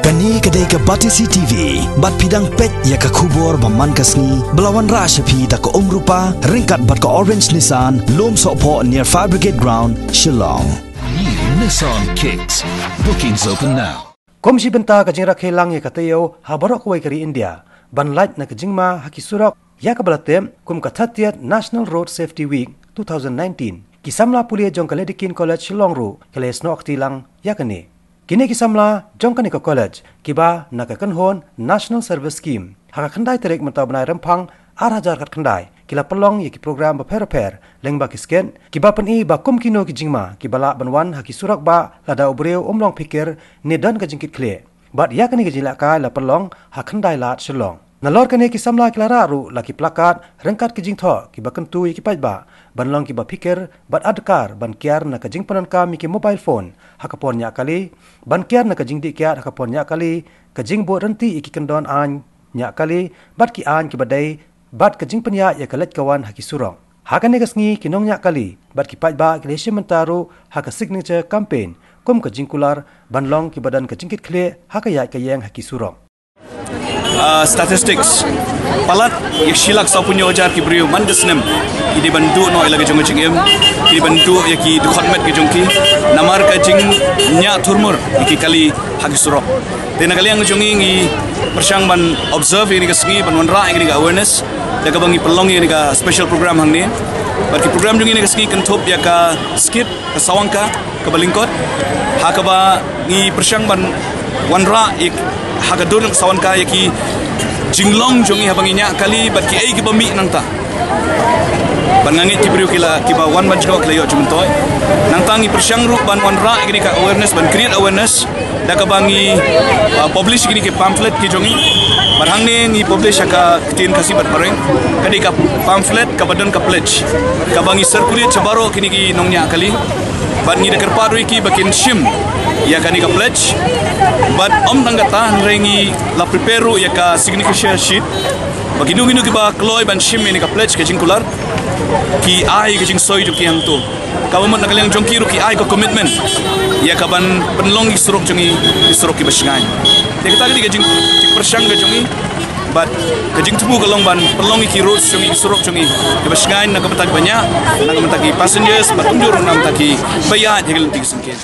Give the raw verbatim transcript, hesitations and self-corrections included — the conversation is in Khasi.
Kane ka dei ka Batesi T V, bad phi dang peit ïa ka khubor ba man ka sngi, ba la wanrah sha phi da ka Umrupa, ryngkat bad ka Orange Nissan, Lumsohphoh near Fire Brigade Ground, Shillong. New Nissan Kicks. Bookings open now. Kum shi bynta ka jingrakhe lang ïa ka taïew ha baroh kawei ka ri India ban lait na ka jingma ha ki surok, ïa kaba la tip kum ka thirtieth National Road Safety Week two thousand nineteen, ki samla pule jong ka Lady Keane College Shillong ruh ki la ïasnoh kti lang ïa kane. Kine ki samla jong kane ka college kiba na ka kynhun National Service Scheme, ha ka khyndai tarik mynta u bnai Rymphang ar hajar khatkhyndai, ki la pynlong ïa ki program bapher bapher lyngba ki skit, kiba pyni ba kum kino ki jingma kiba lah ban wan ha ki surok ba lada u briew um long phikir ne don ka jingkitkhlieh. Bad ïa kane ka jinglehkai la pynlong ha khyndai lad Shillong. Nalor kane ki samla ki la rah ruh la ki plakat ryngkat ki jingthoh kiba kyntu ïa ki paidbah ban long kiba phikir bad adkar ban kiar na ka jingpyndonkam ïa ki mobile phone ha ka por ñiah kali, ban kiar na ka jingdih kiad ha ka por ñiah kali, ka jingbud rynti ïa ki kyndon aiñ ñiah kali bad ki aiñ kiba dei, bad ka jingpynïaid ïa ka leit ka wan ha ki surok. Ha kane ka sngi ki nongñiah kali bad ki paidbah ki la shim bynta ruh ha ka signature campaign kum ka jingkular ban long kiba don ka jingkitkhlieh ha ka ïaid ka ïeng ha ki surok. Ah, statistics. Palat ïa shi lak saw phew hynñiew hajar ki briew man ka snem ki dei ban duh noh ïa la ka jong ka jingim, ki dei ban duh ïa ki dkhot met ki jong ki namar ka jingñiah thurmur ïa ki kali ha ki surok. Te na ka liang jong ngi ngi pyrshang ban observe ïa kane ka sngi, ban wanrah ïa kane ka awareness da kaba ngi pynlong ïa kane ka special program hangne. Bad ki program jong ngi kane ka sngi kynthup ïa ka skit, ka sawangka kaba lyngkot, ha kaba ngi pyrshang ban wanrah ïa, ha ka dur ka sawangka, ïa ki jinglong jong ngi haba ngi ñiah kali bad kiei kiba mih nangta. Bad nga ngeit ki briew ki la, kiba wan ban jngoh ki la ïoh jingmyntoi. Nangta ngi pyrshang ruh ban wanrah ïa kane ka awareness, ban create awareness da kaba ngi, ah, publish ïa kine ki pamphlet ki jong ngi. Bad hangne ngi publish ha ka ktien Khasi bad Phareng. Ka dei ka pamphlet kaba don ka pledge, kaba ngi circulate sha baroh kine ki nongñiah kali. Bad ngi da kyrpad ruh ïa ki ba kin shim ïa kane ka pledge. Bad ym tang kata, hynrei ngi la prepare ruh ïa ka signature sheet, ba kino kino kiba kloi ban shim ïa kane ka pledge, ka jingkular, ki ai ka jingsoi jong ki hangto. Kaba mut na ka liang jong ki ruh ki ai ka commitment ïa kaban pynlong ki surok jong ngi ki surok kiba shngaiñ. Te kata ka dei ka jing, jingpyrshang ka jong ngi. Bad ka jingthmu ka long ban pynlong ïa ki roads jong ngi, ki surok jong ngi kiba shngaiñ na ka bynta kiba ñiah, na ka bynta ki passengers, bad kumjuh ruh na ka bynta kiba ïaid ha ki lynti ki syngkien.